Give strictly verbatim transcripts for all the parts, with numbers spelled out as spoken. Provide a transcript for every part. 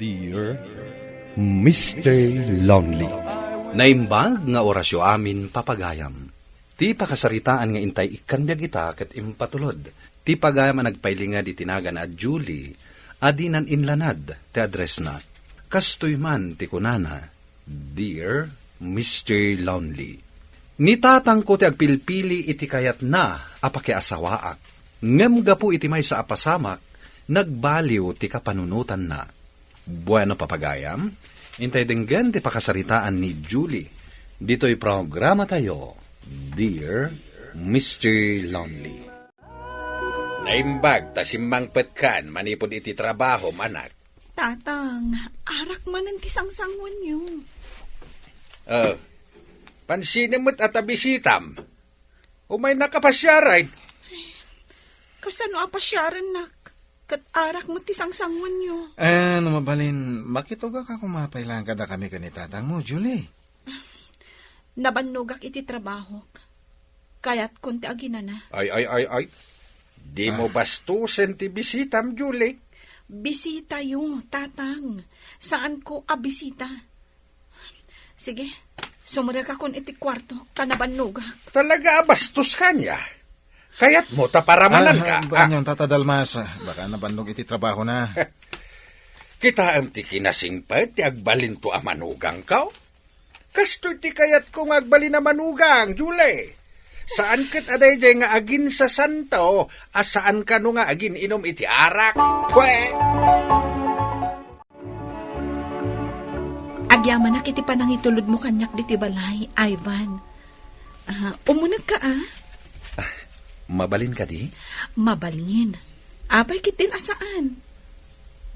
Dear Mister Lonely. Naimbag nga orasyo amin, papagayam. Ti pakasaritaan nga intay ikkan biag ita ket impatulod ti pagayam a nagpailinged iti nagan a Julie a dinan inlanad ti addressna. Kastoy man ti kunana, "Dear Mister Lonely, ni tatangko ti agpilpili iti kayatna a pakiasawaak, ngem gapu iti maysa a pasamak, nagbaliw ti kapanunotanna." Bueno, papagayam, intay denggen ti pakasaritaan ni Julie ditoy programatayo, Dear Mister Lonely. Naimbag ta simmangpetkan manipud iti trabahom, anak. Tatang, arak manen ti sangsanguenyo. Eh, pansinem met a ta bisitam? Umaynak a pasiaren. Kasano a pasiarennak? Ket arak met ti sangsanguenyo. Eh, no mabalin, makitugak a kumapay laeng kadakami ken ni tatangmo, Julie. Nabannogak iti trabahok. Kayatkon ti aginana. Ay, ay, ay, ay. Dimo Ah. bastusen ti bisitam, Julie. Bisitayo, tatang. Saanko a bisita. Sige, sumrekakon iti kuartok ta nabannogak. Talaga a bastos kaniak. Kayatmo ta paramananka. Ah, ba-, ah. Anian, Tata Dalmas, baka nabannog iti trabahona. Kitaem ti kinasingpet ti agbalinto a manugangko. Kastoy ti kayatko nga agbalin a manugang, Julie. Saan ket a daydiay nga aginsasanto a saan kano nga agin-inum iti arak. Pwe! Agyamanak iti panangitulodmo kaniak ditoy balay, Ivan. Ah, umunegka, ah. Ah, mabalin kadi? Mabalin. Apay ketdin a saan?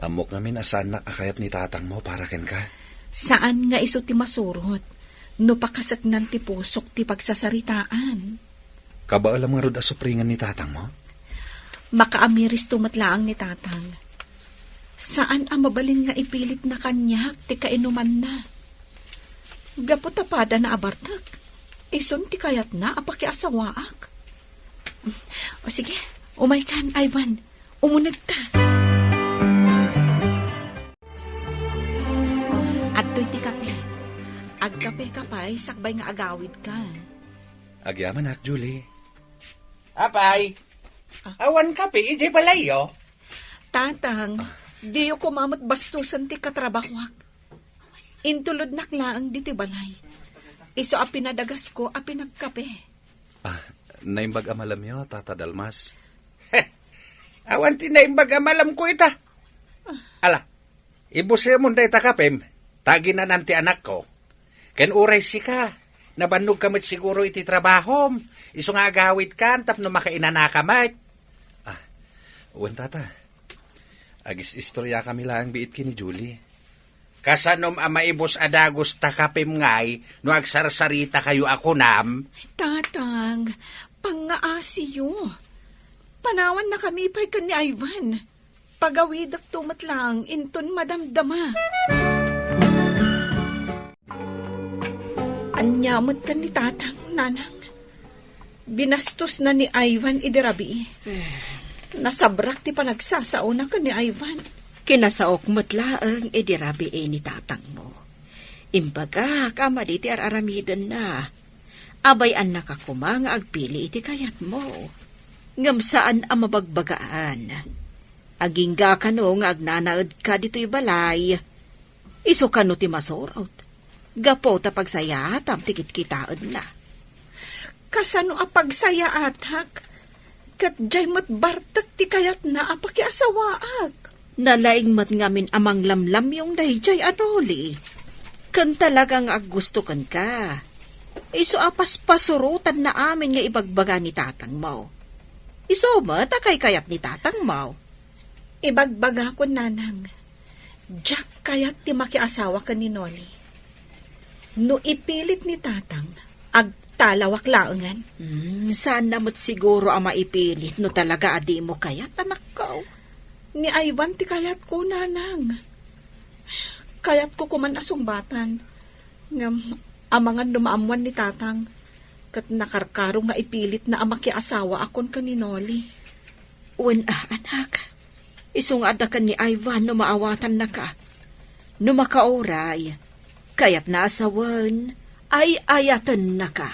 Ammok ngamin a saannak a kayat ni tatangmo para kenka. Saan nga isu ti masurot no pakaseknan ti pusok ti pagsasaritaan. Kabaelam ngarud a supringen ni tatangmo? Makaamiristo met laeng ni tatang. Saan a mabalin nga ipilitna kaniak ti kainumanna. Gapu ta padana a bartek, isun ti kayatna a pakiasawaak. O sige, umaykan, Ivan. Umunegta. Adtoy ti kape. Agkapeka pay sakbay nga agawidka. Agyamanak, Julie. Apay, Ah. awan kape idiay balayyo? Tatang, diyo koma met bastusen ti katrabahoak. Intulodnak laeng ditoy balay. Isu a pinadagasko a pinagkape. Ah, naimbag a malamyo, Tata Dalmas. Awan ti naimbag a malamko ita. Ala, ibusemon dayta kapem, ta aginanan ti anakko. Ken uray sika, nabannogka met siguro iti trabahom, isu nga agawidkan tapno makainanaka met. Ah, wen, Tata. Agis-istoriakami laeng biit ken ni Julie. Kasanom a maibus a dagus ta kapem ngay no agsarsaritakayo a kunam? Tatang, pangngaasiyo. Panawannakami pay ken ni Ivan. Pagawidekto met laeng inton madamdama. Ania met ken ni Tatang, Nanang? Binastosna ni Ivan idi rabii. Nasabrak ti panagsasaona ken ni Ivan. Kinasaok met laeng idi rabii ni tatangmo. Imbagak a madi ti ar-aramidenna. Abay-annaka koma nga agpili iti kayatmo. Ngem saan a mabagbagaan. Agingga kano nga agnanaedka ditoy balay. Isu kano ti masurot. Gapu ta pagsayaatam ti kitkitaenna. Kasano a pagsayaatak? Ket diay met bartek ti kayatna a pakiasawaak. Nalaing met ngamin a manglamlamyong daydiay a Noli. Ken talaga nga aggusto kenka. Isu a paspasurotanna amin nga ibagbaga ni tatangmo. Isu met a kaykayat ni tatangmo. Ibagbagakon, Nanang, diak kayat ti makiasawa ken ni Noli. No ipilit ni Tatang, agtalawak laengen. Hmm, saanna met siguro a maipilit no talaga a dimo kayat, anakko. Ni Ivan ti kayatko, Nanang. Kayatko koman a sungbatan. Ngem, amangan no maammoan ni Tatang, ket nakarkaro nga ipilitna a makiasawaakon ken ni Noli. Wen a, anak. Isu nga adda ken ni Ivan no maawatannaka. No makauray, kayatna a sawen, ay-ayatennaka.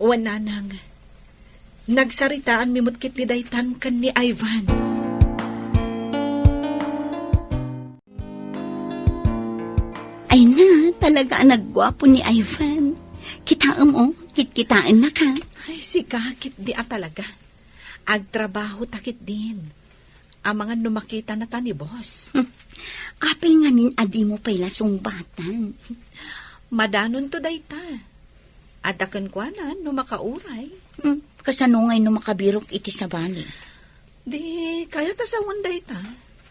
Wen, nanang, nagsaritaanmi met ketdi daytan ken ni Ivan. Ay na, talaga a nagguapo ni Ivan. Kitaem, oh, kitkitaennaka. Ay, sika, ketdi a talaga. Agtrabaho ta ketdin. Amangan no makitana ta ni boss. Hmm. Apay ngamin a dimo pay la sungbatan? Madanonto dayta. Adda kenkuana no makauray. Hmm. Kasano ngay no makabirok iti sabali? Di kayat a sawen dayta.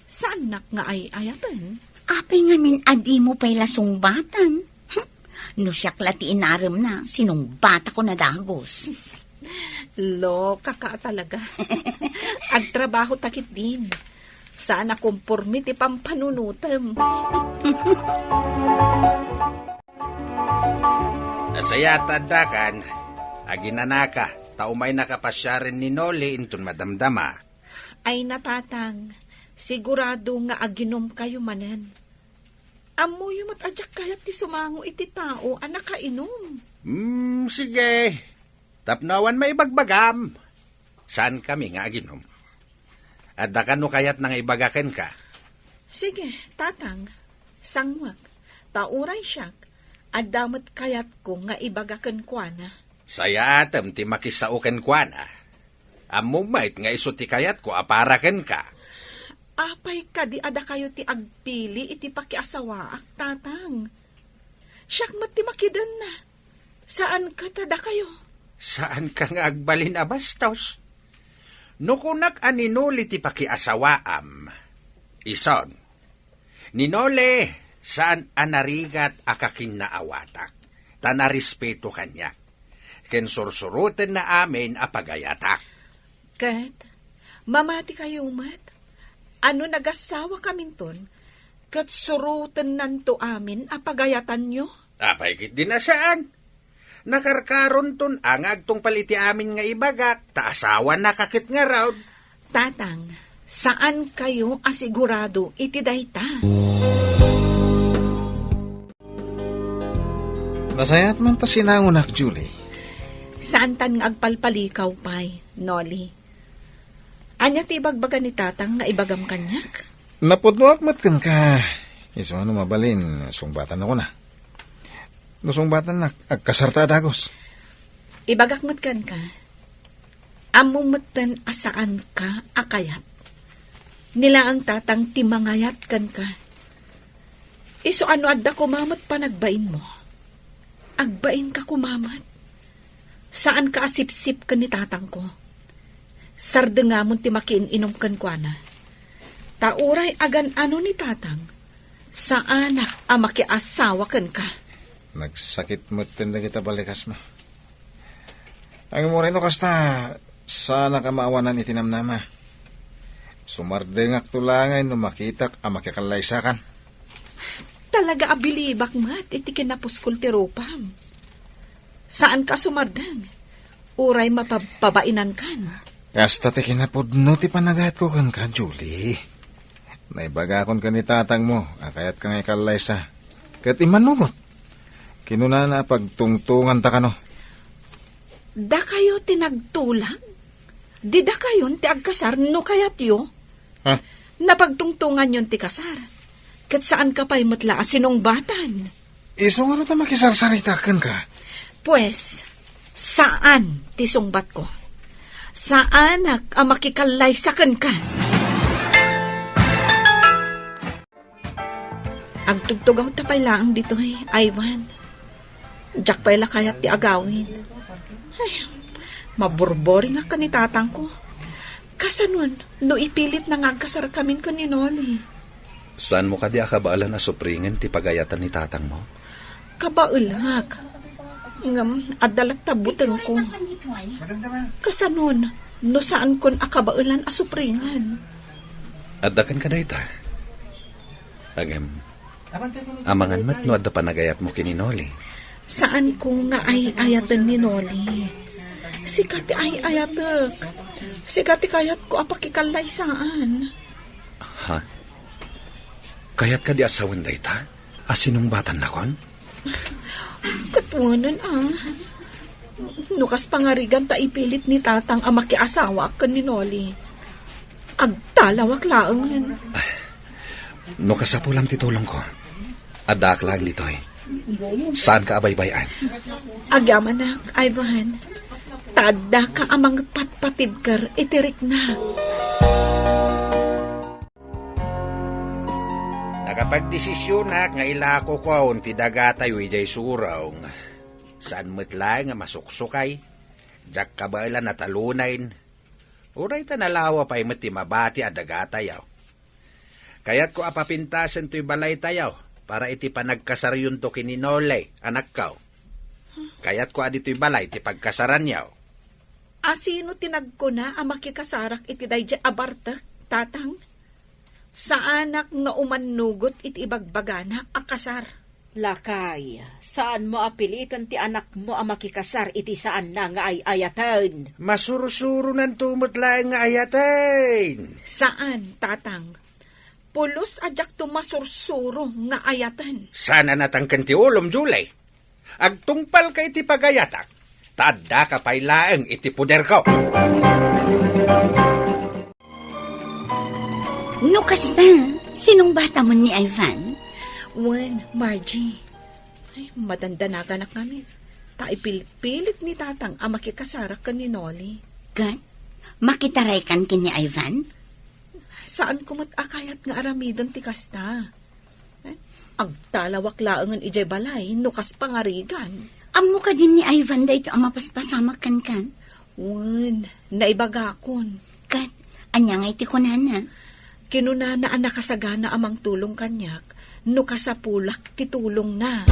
Saannak nga ay-ayaten. Apay ngamin a dimo pay la sungbatan? Hmm. No siak la ti inaremna, sinungbatako na dagus. Lokaka talaga. Agtrabaho ta ketdin. Saan a komporme ti pampanunotem. Nasayaat ta addakan, aginanaka, ta umaynaka pasiaren ni Noli inton madamdama. Ay na, Tatang, sigurado nga aginumkayo manen. Ammoyo met a diak kayat ti sumango iti tao a nakainom. Hmm, sige. Tapno awan maibagbagam, saankami nga aginom. Adda kano kayatna nga ibaga kenka? Sige, Tatang, sanguek. Ta uray siak, adda met kayatko nga ibaga kenkuana. Sayaatem ti makisao kenkuana. Ammom met nga isu ti kayatko a para kenka. Apay kadi a dakayo ti agpili iti pakiasawaak, Tatang? Siak met ti makidenna. Saan ket a dakayo? Saanka nga agbalin a bastos? No kunak a ni Noli ti pakiasawaam, ison, ni Noli, saan a narigat a kakinnaawatak, ta narespeto kaniak, ken sursurotenna amin a pagayatak. Ket mamatikayo met, a no nagasawa kaminton, ket surotennanto amin a pagayatanyo? Apay ketdi a saan? Nakarkaronton a nga agtungpal iti amin nga ibagak, ta asawanaka ket ngarud. Tatang, saankayo a sigurado iti dayta? Nasayaat man ta sinangonak, Julie. Saantan nga agpalpalikaw pay, Noli. Ania ti ibagbaga ni Tatang nga ibagam kaniak? Napudnoak met kenka. Isu a no mabalin, sungbatannakona. No sungbatannak, agkasarta a dagus. Ibagak met kenka, ammom metten a saanka a kayat. Ni laeng Tatang ti mangayat kenka. Isu a no adda koma met panagbainmo, agbainka koma met. Saanka a sipsip ken ni Tatangko. Sardengamon ti makiin-inom kenkuana. Ta uray agan-ano ni Tatang, saanak a makiasawa kenka. Nagsakit metten dagita balikasmo. Ngem uray no kasta, saanak a maawanan iti namnama. Sumardengakto laeng no makitak a makikallaysakan. Talaga a bilibak met iti kinapuskol ti rupam. Saanka a sumardeng, uray mapabpabainankan. Kasta ti kinapudno ti panagayatko kenka, Julie. Naibagakon ken ni Tatangmo a kayatka nga ikallaysa. Ket immanugot, kinunana a pagtungtonganta kano. Dakayo ti nagtulag? Di dakayon ti agkasar no kayatyo? Ha? Napagtungtonganyon ti kasar, ket saanka pay met la a sinungbatan. Isu ngarud a makisarsarita kenka. Pues, saan ti sungbatko. Saanak a makikallaysa kenka. Agtugtugawta pay laeng ditoy, Ivan. Diak pay la kayat ti agawid. Ay, maburboringak ken ni Tatangko. Kasanon no ipilitna nga agkasarkamin ken ni Noli? Saanmo kadi a kabaelan a supringen ti pagayatan ni Tatangmo? Kabaelak. Ngem adda latta butengko. Kasanon no saankon a kabaelan a supringen? Adda kenka dayta. Ngem, amangan met no adda panagayatmo ken ni Noli. Saanko nga ay-ayaten ni Noli. Sika ti ay-ayatek. Sika ti kayatko a pakikallaysaan. Ha? Kayat kadi a sawen dayta? A sinungbatannakon? Ket wen a. No kas pangarigan ta ipilit ni Tatang a makiasawaak ken ni Noli, agtalawak laengen. No kasapulam ti tulongko, addaak laeng ditoy. Saanka a baybay-an. Agyamanak, Ivan. Ta addaka a mangpatpatibker iti riknak. Nakapagdesisionak nga ilakokon ti dagatayo idiay Surong. Saan met laeng a masuksukay, diak kabaelan a talunen. Uray ta nalawa pay met ti mabati a dagatayo. Kayatko a papintasen toy balaytayo para iti panagkasaryonto ken ni Noli, anakko. Kayatko a ditoy balay ti pagkasaranyo. A sino ti nagkuna a makikasarak iti daydiay a bartek, Tatang? Saanak nga umannugot iti ibagbagana a kasar. Lakay, saanmo a piliten ti anakmo a makikasar iti saanna nga ay-ayaten. Masursuronanto met laeng nga ayaten. Saan, Tatang. Pulos a diakto masursuro nga ayaten. Saan a natangken ti ulom, Julie. Agtungpalka iti pagayatak, ta addaka pay laeng iti poderko. No kasta, sinungbatam ni Ivan? Wen, Margie. Ay, madandanaganak ngamin. Ta ipilpilit ni Tatang a makikasarak ken ni Noli. Ket, makitaraykan ken ni Ivan? Saanko met a kayat nga aramiden ti kasta. Eh, agtalawak laengen idiay balay no kas pangarigan. Ammo kadi ni Ivan daytoy a mapaspasamak kenka? Wen, naibagakon. Ket, ania ngay ti kunana? Kinunana a nakasagana a mangtulong kaniak no kasapulak ti tulongna.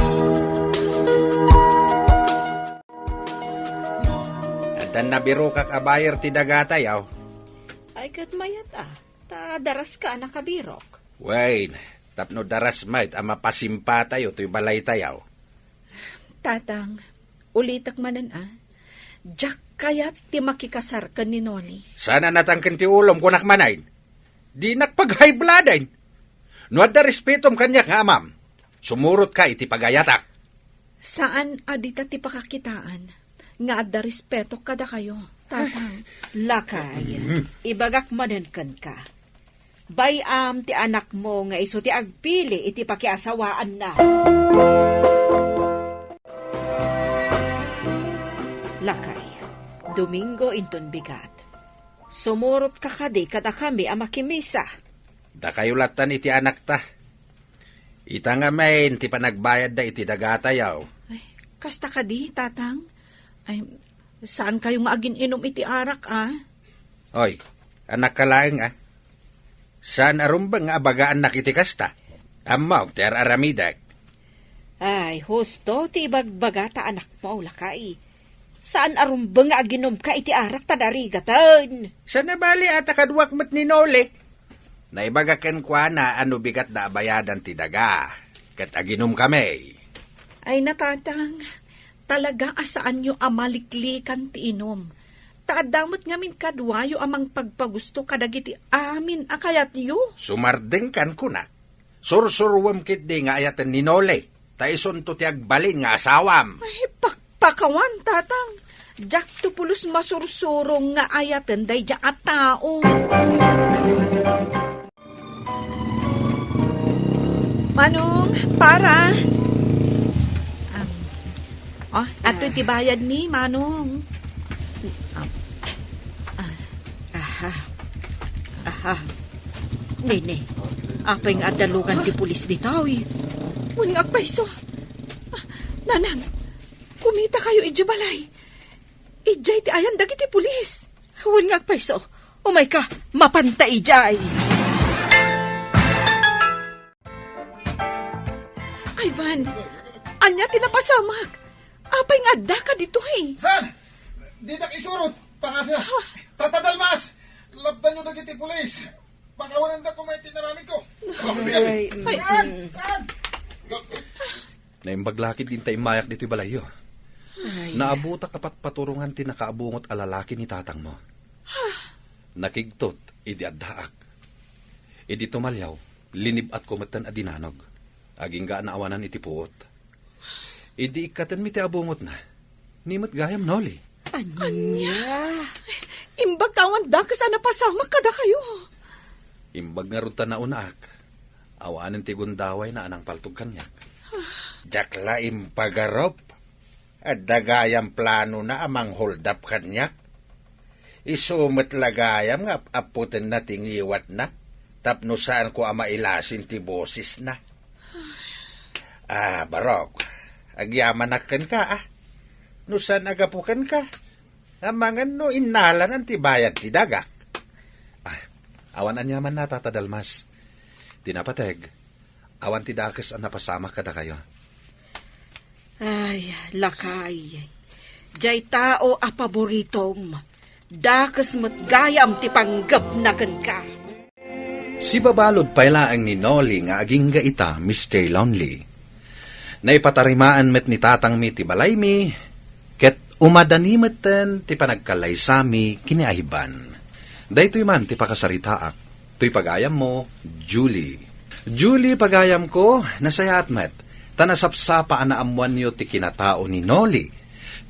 Addan nabirokak a buyer ti dagatayo. Ay, ket mayat a. Ta daraska a nakabirok. Wen, tapno daras met a mapasimpatayo toy balaytayo. Tatang, ulitek manen a. Diak kayat ti makikasar ken ni Noli. Saan a natangken ti ulom, kunak manen. Dinak paghaybladen. No adda respetom kaniak nga amam, sumurotka iti pagayatak. Saan a dita ti pakakitaan nga adda respetok kadakayo, Tatang. Lakay, ibagak manen kenka. Bay-am ti anakmo nga isu ti agpili iti pakiasawaanna. Lakay, Domingo inton bigat. Sumurotka kadi kadakami a makimisa? Dakayo lattan iti anakta. Ita ngamin ti panagbayadda iti dagatayo. Ay, kasta kadi, Tatang? Ay, saankayo nga agin-inom iti arak, a? Oy, anakka laeng, a? Saan a rumbeng nga abagaannak iti kasta? Ammok ti ar-aramidek. Ay, husto ti ibagbaga ta anakmo, lakay. Saan a rumbeng nga aginumka iti arak ta narigaten. Saan a bali a ta kaduak met ni Noli. Naibaga kenkuana a no bigatda a bayadan ti daga, ket aginumkami. Ay, natatang, talaga a saanyo a maliklikan ti inum. Ta adda met ngamin kaduayo a mangpagpagusto kadagiti amin a kayatyo. Sumardengkan, kuna. Sursuruem ketdi nga ayaten ni Noli, ta isunto ti agbalin nga asawam. Ay, pakpakawan, Tatang. Diakto pulos masursuro nga ayaten daydiay a tao. Manong, para. Um, Oh, adtoy ti bayad ni Manong. Ah. Ah. Aha. Aha. Nene, apay nga adda lugan ti pulis ditoy? Wen nga agpayso. Ah, Nanang, kumitakayo idiay balay. Idiay ti ayan dagiti pulis. Wen nga agpayso. Umayka, mapanta idiay. Ivan, ania ti napasamak? Apay nga addaka ditoy? Saan? Ditak isurot, pangasa. Ha? Tata Dalmas, lapdanyo dagiti pulis. Pakawananda koma iti inaramidko. Ay, ay, mm. Saan? Saan? Naimbag la ketdi ta immayak ditoy balayyo. Ay. Naabutak a patpaturongan ti nakaabungot a lalaki ni tatangmo. Nakigtot idi addaak. Idi tumaliaw, Linib-atko metten a dinanog. Agingga a naawanan iti puot. Idi ikkatenmi ti abungotna, ni met gayam, Noli. Ania? Imbag ta awan dakes a napasamak kadakayo. Imbag ngarud ta naunaak. Awanen ti gundawayna a nangpaltog kaniak. Diak la impagarup. Adda gayam planona a mangholdap kaniak. Isu met la gayam nga ap-apputenna ti ngiwatna tapno saanko a mailasin ti bosesna. Ah, barok, agyamanak kenka, ah. No saan a gapu kenka, amangan no innalanan ti bayad ti dagak. Ah, awan aniamanna, Tata Dalmas. Ti napateg, awan ti dakes a napasamak kadakayo. Ay, lakay, diay tao a paboritom, dakes met gayam ti panggepna kenka. Sibabalud pay laeng ni Noli nga agingga ita, Mister Lonely. Naipatarimaan met ni tatangmi ti balaymi, ket umadani metten ti panagkallaysami ken ni Ivan. Daytoy man ti pakasaritaak, toy pagayammo, Julie. Julie, pagayamko, nasayaat met, ta nasapsapa a naammoanyo ti kinatao ni Noli,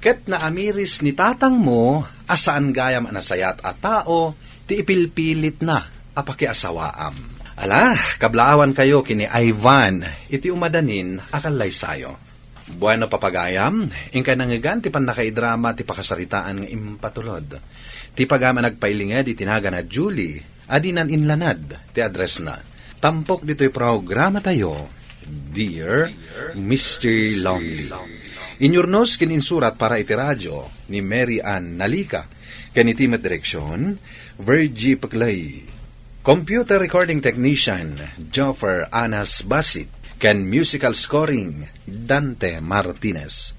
ket naamiris ni tatangmo a saan gayam a nasayaat a tao ti ipilpilitna a pakiasawaam. Ala, kablaawankayo ken ni Ivan iti umadanin a kallaysayo. Bueno, papagayam, inkay nangngegan ti pannakaidrama ti pakasaritaan nga impatulod. Ti pagayam a nagpailinged iti nagan a Julie, a dinan inlanad ti addressna. Tampok ditoy programatayo, Dear Mister Lonely. Inyurnos ken insurat para iti radio ni Mary Ann Nalica, ken iti met direksion, Virgie Peclay. Computer recording technician, Joffer Anas Basit, ken musical scoring, Dante Martinez.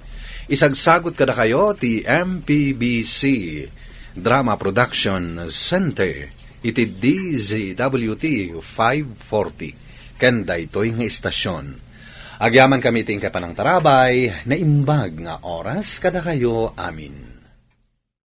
Isagsagut kadakayo ti M P B C Drama Production Center iti D Z W T five forty, ken daytoy nga istasion. Agyamankami iti inkay panangtarabay, naimbag nga oras kadakayo amin.